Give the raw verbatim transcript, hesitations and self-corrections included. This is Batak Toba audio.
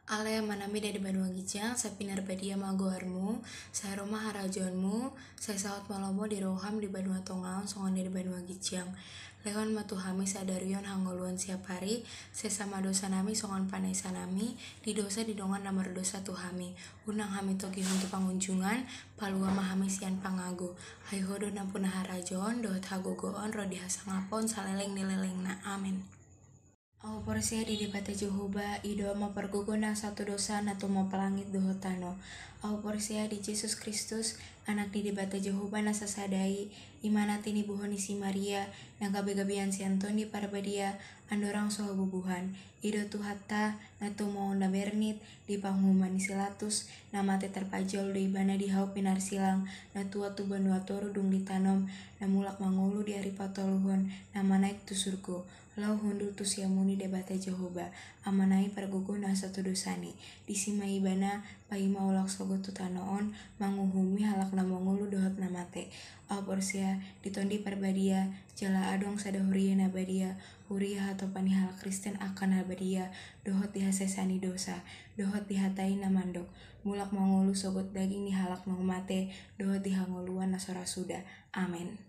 Ale Amanami na di banua ginjang, sai pinarbadia ma goarmu, sai ro ma harajaonmu, sai saut ma lomo ni roham di banua tonga on songon na di banua ginjang. Lehon ma tu hami sadari on hangoluan siapari, sesa ma dosanami songon panesanami di dosa ni dongan na mardosa tu hami. Unang hami togihon tu pangunjunan, palua ma hami sian pangago. Ai Ho do nampuna harajaon dohot hagogoon ro di hasangapon saleleng ni lelengna. Amen. Ahu porsea di Debata Jahowa, i do Ama pargogo na sahat tu dosa na tumompa langit dohot tano. Ahu porsea di Jesus Kristus, Anak ni Debata Jahowa na sasada i, i ma na tinibohon ni si Maria, na gabegabean sian Tondi Parbadia, andorang so habubuhan. I do Tuhanta na tumongon na bernit di panguhuman ni si Latus, na mate tarpajal do Ibana di hau pinarsilang, na tuat tu banua toru dung ditanom, na mulak mangolu di ari patoluhon, na manaek tu surgo, laho hundul tu siamun ni Debata Jahowa, Amanami pargogo na sahat tu dosani. Disi ma Ibana paima ulak sogot tu tano on, manguhumi halak na mangolu dohot na mate. Ahu porsea di Tondi Parbadia, jala adong sada huria na badia, huria hatopan ni halak Kristen angka na badia, dohot di hasesaan ni dosa, dohot di hata i na mandok, mulak mangolu sogot daging ni halak na mate, dohot di hangoluan na so ra suda. Amen.